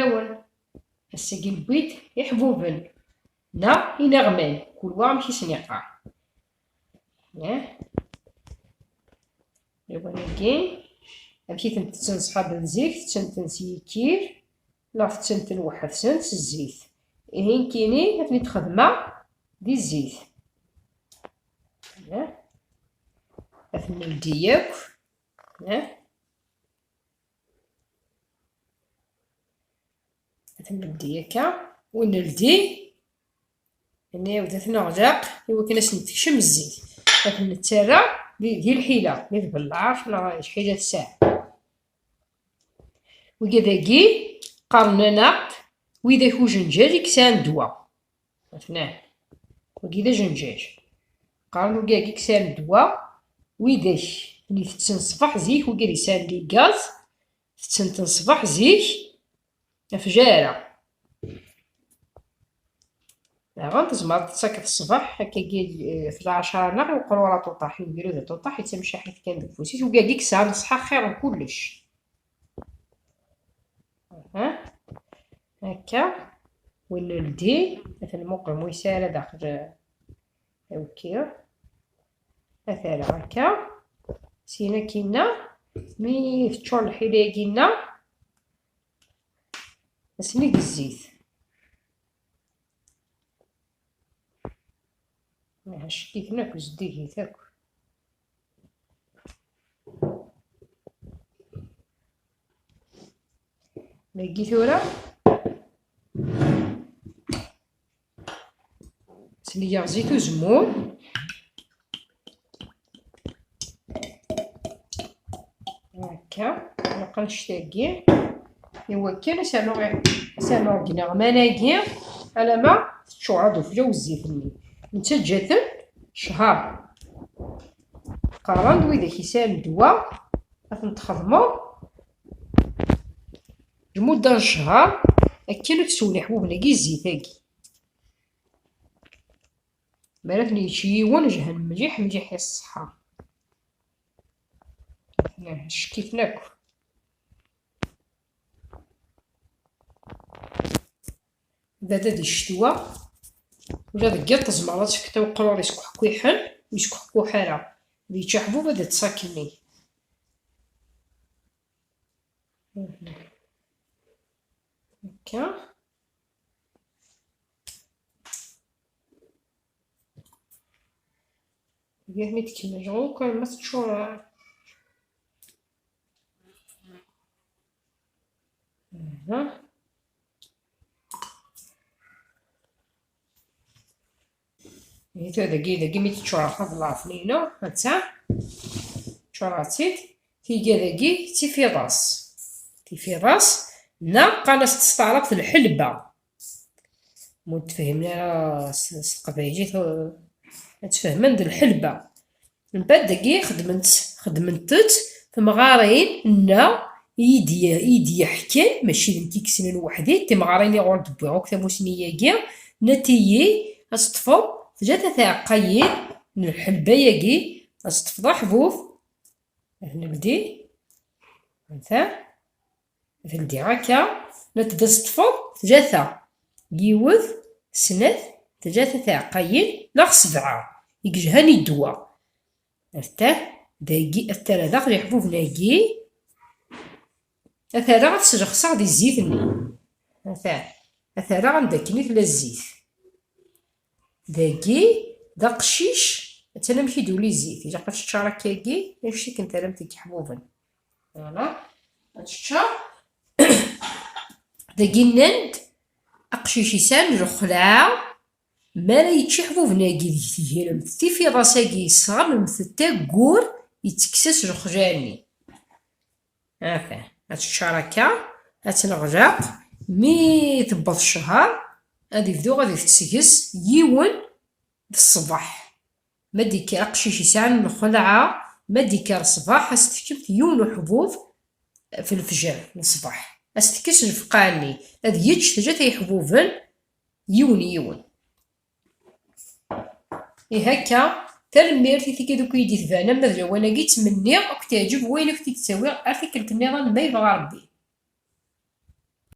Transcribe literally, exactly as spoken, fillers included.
Awen. Ass-agi newwi-d iḥbuben neɣ inaɣman, kul wa amek i sen-iqqar. Eh? Iwan-agi, amek i tent-tetten ṣṣḥab n zik, tetten-ten s yikir, neɣ tetten-ten weḥd-sen s zzit. Ihi nekkini ad ten-id-xedmeɣ di zzit. Eh? Ad ten-neldi yakk. Eh? Ad ten-neldi akka, ur neldi, nɛawed ad ten-neɣleq i wakken ad sen-tekcem zzit. Ad ten-nettarra di, di lḥila, di tbellaɛt neɣ lḥila tesɛa. Wigad-agi qqaren-aneɣ-d widak ujenjal i yesɛan ddwa. Atnan. Wagi d ajenjal. Qqaren wigagi i yesɛan ddwa, widak n itetten ṣṣbeḥ zik, wigad yesɛan ligaz, tetten-ten ṣṣbeḥ zik, ɣef jara. Daɣen tzemreḍ ad tettakeḍ ṣṣbeḥ, akkagi, eh, ɣef lɛecṛa neɣ i uqrur aṭuṭaḥ, i ugrud aṭuṭaḥ, i d tamcaḥit kan deg ufus-is, wigagi i yesɛan ṣṣeḥḥa xir n kullec. Aha. Akka. Win n ldi, ad t-nmuqel ma yesɛa ara daxel, eh, awki. Ad t-rreɣ akka. Syin akkinna, mi teččur lḥila-agi-nna, ad sen-id zzit. Aha, cekkiten akk, zeddigit akk. Dagi tura, sligeɣ zzit uzemmur. Akka, ilaq annect-agi. Iwakken asernuɣ, asernuɣ deg ineɣman-agi, alamma teččur ad uflaw zzit-nni. Nettaǧǧa-ten ccher. Qqaren-d widak yesɛan ddwa, ad ten-txedmeḍ lmudda n ccher, akken ur tteswen iḥbuben-agi zzit-agi. Mi ara ten-yečč yiwen, jhan mliḥ, mliḥ i ṣṣeḥḥa. Cekkiten akk. Bada di ccetwa, ula deg yiḍ tzemreḍ ad tefkeḍ i uqrur yeskuḥkuḥen, ur yeskuḥkuḥ ara. Ad yečč aḥbub, ad iṭṭes akkenni. Akka. Ihi mi tkemmel ɣur-k, arma teččur. Aha. Ihi tura dagi, dagi mi teččur aḍlaf-nni-inu, atta, ččureɣ-tt-id, tiga dagi d tifiḍas. Tifiḍas, neɣ qqaren-as s taɛrabt lḥelba. Ma ur tefhimen ara s, s teqbaylit, uh, ad tfehmen d lḥelba. Mbeɛd dagi xedment, xedment-tt temɣarin-nneɣ i d-, i d-yeḥkan, mačči d nekk i yessnen weḥd-i, d timɣarin i ɣur d-wwiɣ akk tamusni-agi, nnant-iyi ad teṭṭfeḍ tlata tɛeqqayin n lḥelba-agi, ad teṭṭfeḍ aḥbub, ad t-neldi, ata, teldi akka, nnant-d ad teṭṭfeḍ tlata, yiwet, snat, tlata tɛeqqayin, neɣ sebɛa, i yelhan i ddwa. Atah, dagi, ad t-rreɣ daxel iḥbuben-agi. Ad t-rreɣ ad t-slexseɣ di zzit-nni. Atah, ad t-rreɣ anda akken i tella zzit. Dagi, d aqcic, attan amek i d-tuli zzit. Ilaq ad teččar akkagi, annect akken terramt deg iḥbuben. Voilà. Ad teččar. Dagi nnan-d, aqcic yesɛan lxelɛa, mi ara yečč iḥbuben-agi deg tegremt, tifiḍas-agi yesɣamemt-tt aggur, yettekkes-as lxelɛa-nni. Ata, ad teččar akka, ad tt-neɣleq, mi tewweḍ ccher, ad ibdu ad itett seg-s yiwen d ṣṣbeḥ. Ma d-ikker aqcic yesɛan lxelɛa, ma d-ikker ṣṣbeḥ, ad s-tefkemt yiwen uḥbub f lefjer n ṣṣbeḥ. Ad s-tekkes lfeqɛa-nni, ad yečč tlata iḥbuben yiwen yiwen. Ihi akka, tanemmirt i tikkelt akk i yi-d-itbanen, ma d lawan-agi ttmenniɣ ad k-teɛǧeb wayen akk i d-ttawiɣ ar tikkelt nniḍen ma yebɣa Rebbi.